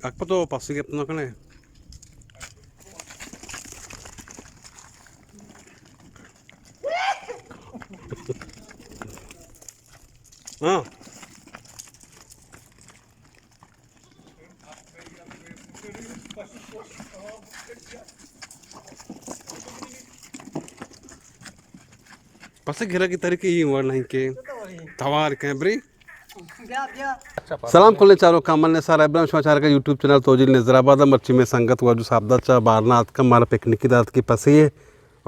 اکبر تو پسی گپت نہ کنے۔ ہاں۔ پس گرگ ءِ طریقہ اے وڑ نہ اِنت کہ توار کن بری۔ سلام کلیں چاروکاں، من نثار ابراہیم، شما چارگ ءَ یوٹیوب چینل توجیل نظر آباد ءَ۔ مرچی مئے سنگت واجو صاحب داد چہ بارنا اتکگ، مارا پکنکی داتگ کہ پسے ءَ۔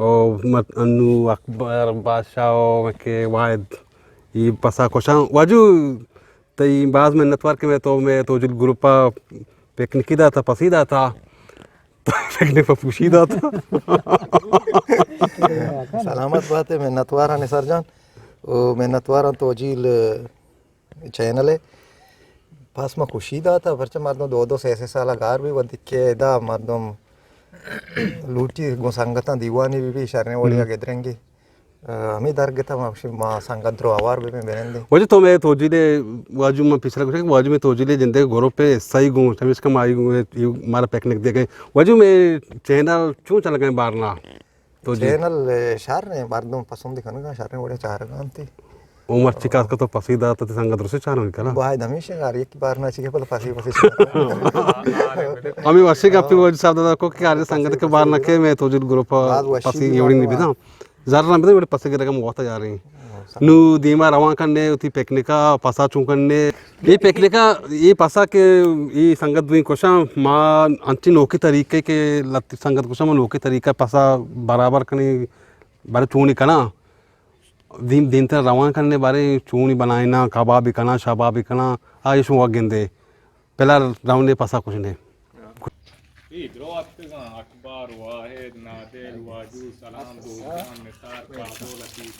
او مر-، انو اکبر بادشاہ او کہ واحد اے پسا کشاں۔ واجو تئی باز منتوار کہ مئے تو مئے توجیل گروپ ءَ پکنکی داتا، پسی داتا۔ تو پکنک پہ پوشی داتا۔ سلامت باتے، منتواراں نثار جان۔ او منتواراں توجیل چینل ءَ۔ پس ما خوشی داتا، پرچہ مردم دو دو سے سے سال گار بی، ودی کہ ادا مردم لوٹی گوں سنگتاں دیوانے بی، بی شریں وڑے ءَ گدرنگی۔ ءَ، ہمے درگت ءَ ما گوشیں ما سنگت درو ہوار ببیں، بنندیں۔ واجو تو مئے توجیل ءَ، واجو من پیسرا گوشاں کہ واجو مئے توجیل ءِ جندے گروپ ءِ حصہ ای گوں، ہمیش کہ ما ای گوں، ای مارا پکنک دے گئے۔ واجو مئے چینل چون چلگ ءَ بارنا؟ توجیل۔ چینل، ءَ، شر ایں، مردم پسند کنگا، شریں وڑے چارگا انت۔ او مرچی کاس کا تو پسی دات، تئی سنگت درست چارن کنا۔ باید ہمیش ایں، ہر یک بارنا چی کہ پدا پسی، پسی چارگا۔ ہمے وشی گپی واجو صاحب دادا کو کہ ہر سنگت کہ بارنا کہ مئے توجیل گروپ ءَ باز وشی پسی بی ایوڑی بارنا نی بداں۔ زر نہ بدے، وڑے پسے گرگ ءَ ہم وقت ءَ جاریں۔ نو دیما روان کنے، وتی پکنک ءَ پسا چون کنے۔ اے پکنک ءَ، اے پسا کہ اے سنگت دوئیں کشاں، ما انچیں نوکیں طریقے کہ لتی سنگت کشاں، ما نوکیں طریقہ پسا برابر کنیں، بارے چونی کناں۔ دیم، دیمتر روان کنے، بارے چونی بنائیناں، کبابی کناں، شبابی کناں، آ ایشوں وقت گندے۔ پلار رونڈے پسا کشنے۔ اے درو اتکگاں، اکبر، واحد، نادر، واجو، سلام، دوزان، نثار، کابل، لطیف۔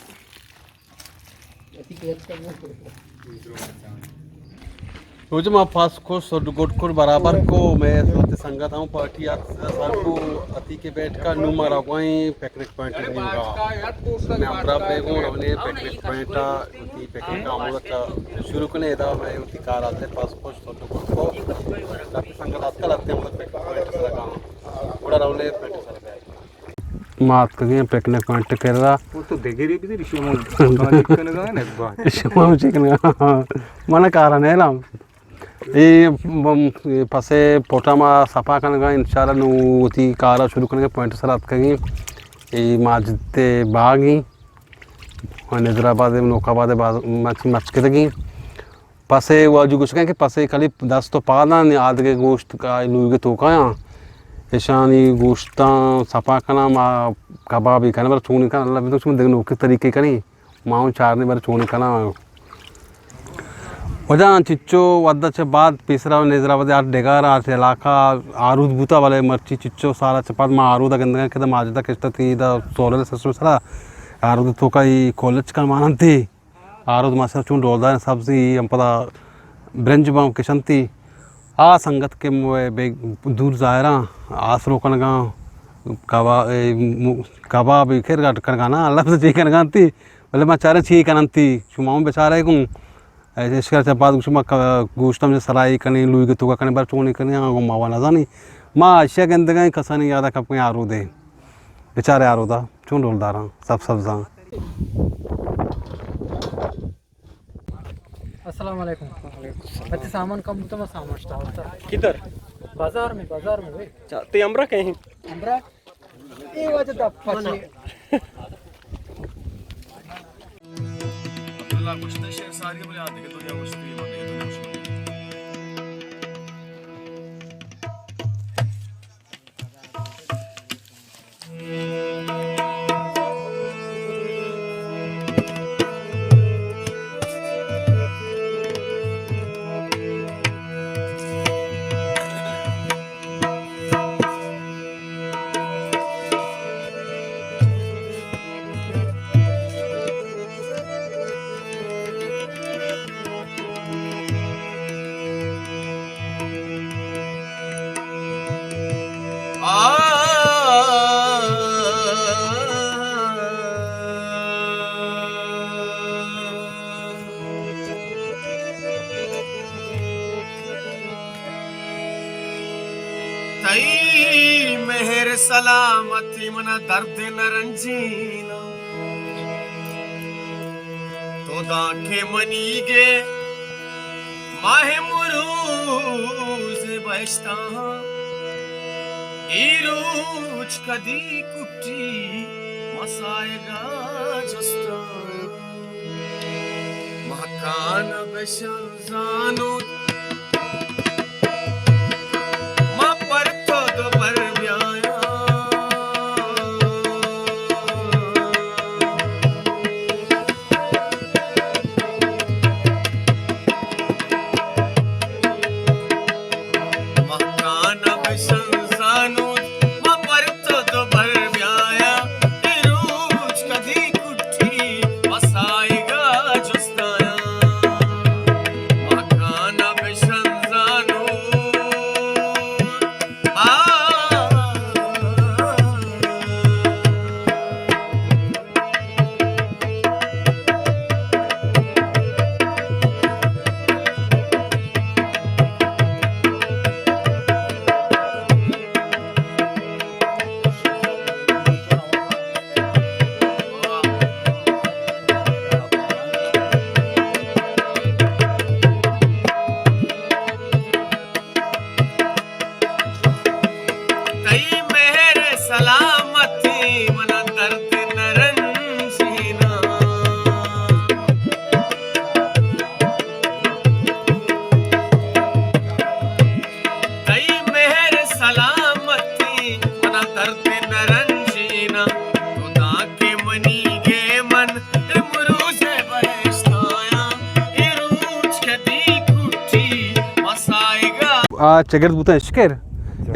روچ ما پاس کو، سڈ گڈ کو، برابر کو، مئے سنگت ہم پارٹی ات سر کو، اتی کے بیٹھ کا نو ما روائیں پکنک پوائنٹ ءِ نیمگا۔ مئے ہمراہ بیگوں رونے پکنک پوائنٹ ءَ، وتی پکنک ءَ ہمودا شروع کنے۔ ادا مئے وتی کار آتے پاس کو، سڈ گڈ کو۔ لہتے سنگت آتکا لہتے ہمودا پکنک پوائنٹ ءِ سرا گا۔ گڑا رونے پوائنٹ ءِ سرا گا۔ ما آتکگیں پکنک پوائنٹ ءِ کرا۔ او تو دگری بدی، شما کاری کنگا نہ با۔ شما چی کنگا؟ من کارا نیلام۔ اے، م-، اے پسے پوٹا ما صفا کنگا، انشاءاللہ نو وتی کارا شروع کنگا، پوائنٹ سر اتکگیں۔ اے ماجد تے باغیں، نظر آباد، نوک آباد باز مچ، مچ کتگیں۔ پسے واجو گوشگیں کہ پسے کلی دست و پاداں، آدگہ گوشت کا لوگ توکایاں۔ اشانی گوشتاں صفا کناں، ما کبابی کناں، بر چونی کناں، اللہ بدو شما دگہ نوکیں طریقے کنیں۔ ما اوں چارنے بر چونی کناں۔ واجہ چچو ودا چہ بعد پیسرا و نظر آباد ہر ڈگار ہر علاقہ آرود بوتا، بلے مرچی چچو سالا چہ پد ما آرودا گندگاں کہ دا ماجدا کشتا تی دا سولر سسٹم سرا آرود توکا ای کولچ کن ماننتی۔ آرود ماشاءاللہ چون ڈولدار سبزی ہم پدا برنج بام کشنتی۔ آ سنگت کہ مو-، بے دور ظاہراں آسرو کنگاں، کبا-، اے، مو-، کباب خیر گٹ کنگاں نا، لفظ چی کنگاں تی۔ بلے ما چاریں چی کننتی، شما ہم بچارے گوں۔ اشکر چہ بعد شما ک-، گوشتم چہ سرائی کنی، لوگ توکا کنی، بر چونی کنی، آ گوں ما وا نزانی۔ ما اشیا گندگاں کسانی یادا کپیں آرودے۔ بچارے آرودا، چون ڈولداراں، سب سبزاں۔ السلام علیکم۔ وعلیکم السلام۔ بچے سامان کم بوتا، ما سامان شتا ہوتا۔ کدھر؟ بازار میں، بازار میں بھائی۔ اچھا، تے امرا کہیں؟ امرا؟ اے واجہ دا پچے۔ عبداللہ گوشتے شعر ساری بلے آدگہ دنیا گوشتے، آدگہ دنیا گوشتے۔ تئی مہر سلامتی منا درد نہ رنجینا۔ تو داں کہ منی گے ماہ مروز بہشتاں، اے روچ کدی کٹی مسائگا جستاں۔ مکان بشن زانوت، ما پر تو دوبر بیایاں۔ مکان بشن زانوت، ما پر تو دوبر بیایاں۔ اے روچ کدی کٹی مسائگا جستایاں۔ مکان بشن زانوت۔ آ۔ تئی مہر سلامتی منا درد نہ رنجینا۔ تئی مہر سلامتی منا درد نہ رنجینا۔ تو دانکہ منی گے من امروز بہشتایاں، اے روچ کدی کٹی مسائگا۔ آ چگرد بوتاں اشکر،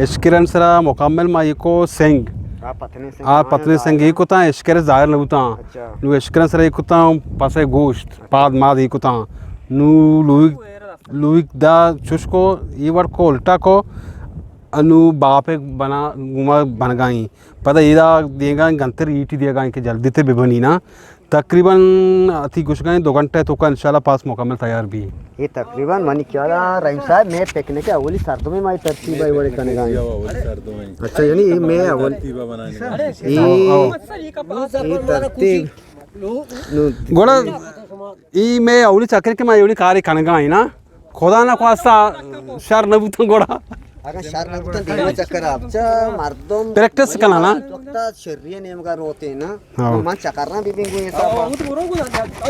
اشکرن سرا مکمل ما ایکو سنگ، آ پتنے سنگ، آ پتنے سنگ ای کتاں، اشکر ظاہر نہ بوتاں۔ اچھا۔ نو اشکرن سرا ای کتاں، پسے گوشت، پاد ماد ای کتاں۔ نو لوگ، لوگ دا چش کو، ای وڑ کو، الٹا کو، انو باپ بنا، گما بنگائیں۔ پدا ایدا دیگا گنتر ایٹی دیگا کہ جلدی تے ببنی نا۔ تقریباً اتی گوشگائیں دو گھنٹہ توکا انشاءاللہ پاس مکمل تیار بی۔ اے تقریباً منی خیالا رحیم صاحب، مئے پکنک اولی سردمے ما اے ترتیب ءَ وڑے کنگائیں۔ اچھا، یعنی اے مئے اول، اے، اے ترتیب۔ گڑا اے مئے اولی چکر کہ ما اولی کارے کنگائیں نا۔ خدا نہ خواستہ شر نہ بوتن گڑا۔ اگاں شر نہ بوتن دیما چکر آپ چا مردم پریکٹس کناں نا۔ وقتا شری نیمگا روتے نا۔ ہاں۔ من چکر نہ بی بنگو یہ سب۔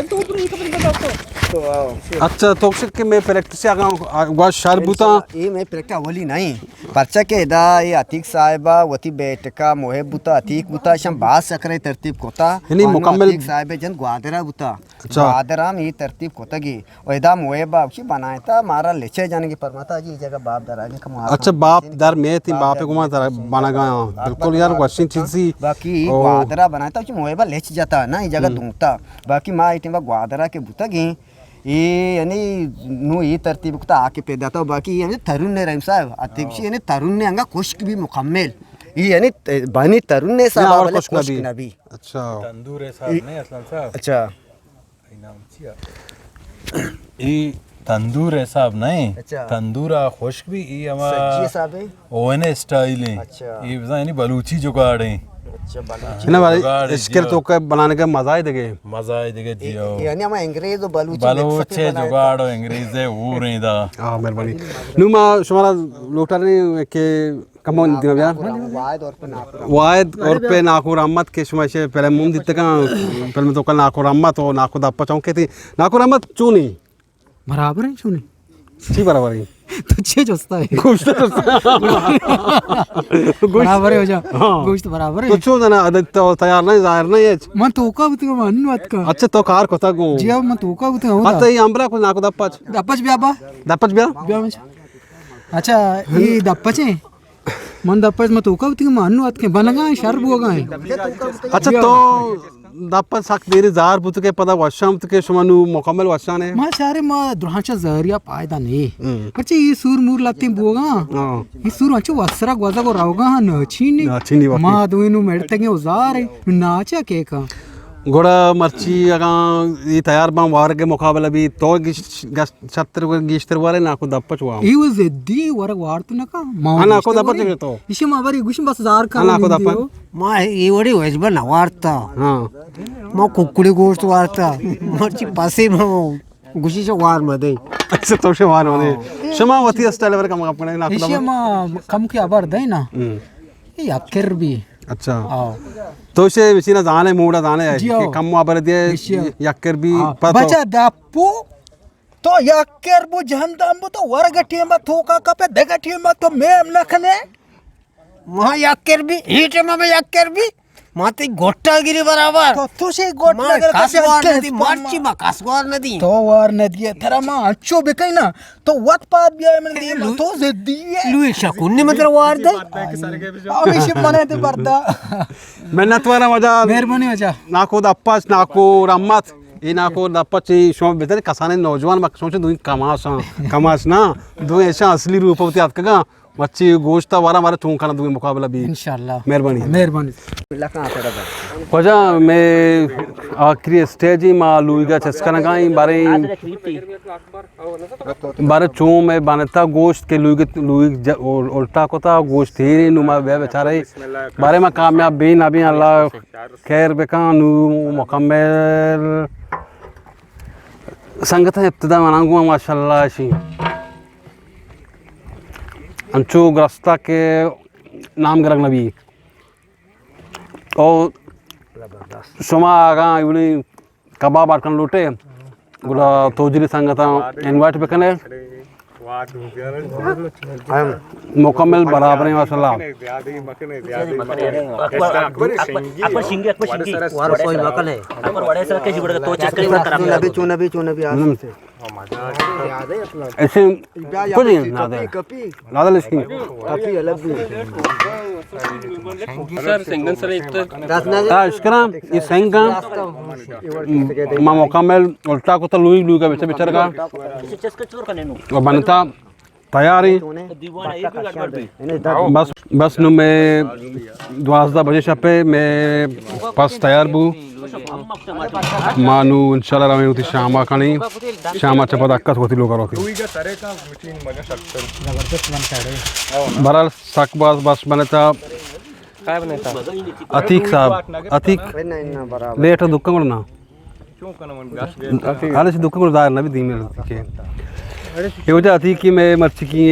تو آؤ۔ اچھا، تو شک کہ میں پریکٹس اگاں گوا شر بوتاں۔ یہ میں پریکٹس اولی نہیں۔ پرچا کہ ادا یہ عتیق صاحبہ وتی بیٹکا محب بوتا، عتیق بوتا، شم باز چکرے ترتیب کوتا۔ یعنی مکمل عتیق صاحب جن گوادرہ بوتا۔ اچھا۔ گوادر ہم یہ ترتیب کتگی۔ و ادا موہبا اچی بنائیں تا مارا لچے جانے کی پرماتا جی جگہ باپ در آگے کم۔ اچھا، باپ در میتی، باپ گما در بنگا۔ بالکل یار، وشین چیزی۔ باقی گوادرا بنائیں تا اچی موہبا لچ جتا نا، یہ جگہ دونتا۔ باقی ما ایٹیم با گوادرا کے بوتگیں۔ اے یعنی نو اے ترتیب کتا آ کہ پیدا تا، باقی یعنی ترون نے رحیم صاحب، اتیبشی یعنی ترون نے انگا خشک بھی مکمل۔ اے یعنی بانی ترون نے صاحب، بلے خشک نبی۔ اچھا۔ تندور ہے صاحب، نہیں اصلاً صاحب۔ اچھا۔ اے نام چیا؟ اے تندور حساب نہ ایں۔ اچھا۔ تندور آ خشک بھی، اے ہما سجی حساب ایں؟ اوون اسٹائل ایں۔ اچھا۔ اے بزاں یعنی بلوچی جگاڑ ایں۔ اچھا، بلوچی۔ نہ بھائی، جگاڑ ایں، اشکر جی۔ تو کہ بنانے کا مزہ ہے دگے۔ مزہ ہے دگے، جی اے، ہو۔ یعنی ہما انگریز و بلوچی بلوچ مکس ہے بنائے جگاڑ تو۔ و انگریز ہے، اور ایں دا۔ ہاں، مہربانی۔ نو ما شمارا لوٹا رہے ہیں کہ کمون دیما بیا۔ واحد اور پہ ناکو رحمت۔ واحد اور پہ ناکو رحمت کہ شما شے فلم مون دیتگاں، فلم تو کل ناکو رحمت و ناکو دپا چونکہ تھی۔ ناکو رحمت چونی؟ برابر ہیں چونی؟ چی برابر ہیں؟ تو چی جستا ہے؟ گوشت جستا۔ گوشت۔ برابر ہے ہو جا۔ ہاں۔ گوشت برابر ہے۔ تو چون جنا عدد تو تیار نہیں، ظاہر نہیں ہے۔ من توکا بوتگا، من نو اتکا۔ اچھا، تو کار کتا گو۔ جی ہاں، من توکا بوتگا، ہو حتی دا۔ یہ امبرا کو ناکو دپا چ۔ دپا چ بیا با۔ دپا چ بیا۔ بیا من چ۔ اچھا، یہ دپا چ ہیں؟ من دپ ء ما توکا بوتگیں، ما انو اتکیں، بنگا ایں، شر بوگا ایں۔ اچھا، تو دپ ء سک دیری زار بوتگے، پدا وشان بوتگے، شما نو مکمل وشان ئے؟ ما چارے ما درانچا زہریا پائدہ نہیں۔ ہم۔ پرچہ یہ سور مور لتیں بوگا۔ ہاں۔ یہ سور انچو وسرا گوزگ و روگا ہاں، ناچینی۔ ناچینی واقعی۔ ما دوئیں نو مڑتگیں و زار ایں، ناچا کیکا۔ گڑا مرچی اگاں اے تیار باں وارگ ءِ مقابلہ بی، تو گش-، گش-، شتر گیشتر وارے ناکو دپ پچ وام؟ اے و زدی ورگ وارت نہ کا، ما ہاں، ناکو گیشتر دپ پچ وارے۔ تو۔ ایشی ما بری گوشم بس زار کا ہاں، ناکو دپ پچ۔ ما اے وڑی وجبہ نہ وارتا۔ ہاں۔ ما ککڑی گوشت وارتا۔ مرچی پسے ما گوشی چہ وار مدے۔ اچھا، تو شے وار مدے۔ ہاں۔ شما وتی اسٹائل ور کم کنے ناکو دپ پچ۔ ایشی ما کم کی ابر دے نا۔ ہم۔ اے یکر بی۔ اچھا۔ ہاں۔ تو شے مشینا زانے موڑا زانے جی کہ ہو۔ کم ابر دے ایشی۔ یکر بی ہاں۔ پتو۔ بچا دپو تو یکر بو جہندم بو تو ورگ ٹیم تو کا کپے دگہ ٹیم تو میم نہ کنے۔ ما یکر بی، ہی ٹیم ما یکر بی۔ ما تی گوٹا گری برابر۔ تو، تو شے گوٹا ما گر کس کس وار کس ندی، پما۔ مرچی ما کس وار ندی۔ تو وار ندی، ترا ما انچو بکئی نا، تو وت پاد بیائے من دی، ما تو زدی ہے۔ لوی شکونی متر وار دے۔ ہمیشہ منے تے بردا۔ منت وارا وجہ۔ مہربانی وجہ۔ ناکو دپ پچ، ناکو رحمت۔ اے ناکو دپ پچ، اے شما بدن کسانے نوجوان ما شما چہ دوئیں کماشاں، کماش نا، دوئیں ایشاں اصلی روپ ہوتی آتکگاں۔ مرچی گوشت ءَ وراں بارے چون کناں دوئیں مقابلہ بی۔ انشاءاللہ۔ مہربانی۔ مہربانی۔ واجہ مئے آخری اسٹیج ایں، ما لوئیگ ءَ چست کنگ ءَ ایں، بارے، بارے چون مئے بنتا گوشت کہ لوئیگ، لوئیگ ج-، ال-، الٹا کتا گوشت ہیرے نو ما بیا بچارے بارے ما کامیاب بیں نہ بیں اللہ خیر بکن۔ نو مکمل سنگتاں ابتدا مناں گوں ماشاءاللہ اشی۔ انچو گرستا کہ نام گرگ نہ بی۔ او شما اگاں ایولی کباب اڈ کن لوٹے، گڑا توجلی سنگتاں انوائٹ بکنے۔ مکمل برابر ایں ماشاءاللہ۔ ابھی چون ابھی چون ابھی آ۔ ایسے کچھ نہیں، نادل۔ نادل اس کی۔ ہاں، اشکرا، یہ سنگ کا۔ ما مکمل الٹا کو تو لوئی، لوئی کا بچے بچر کا۔ اور بنتا تیار ایں۔ بس، بس نوں مئے دوازدہ بجے شپ ءَ مئے پس تیار بو۔ ما نوں انشاءاللہ رویں وتی شام ءَ کنیں۔ شام ءَ چہ پد اکس وتی لوگ ءَ روتیں۔ بہرحال سک باز بس بنتا۔ عتیق صاحب، عتیق، لیٹ دکان گڑ نا۔ حالش دکان گڑ ظاہر نہ بی دیمے کہ۔ اے وجہ عتیق کہ مئے مرچی کی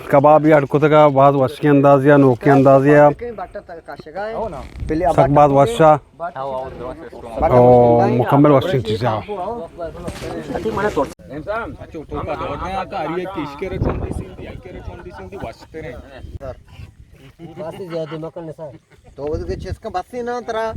کباب یا اڈ کتگا باز وشی اندازیا، نوکی اندازیا۔ سک باز وشا۔ او مکمل وشی چیزا۔ تو چیز کا بس ہی نہ ترا۔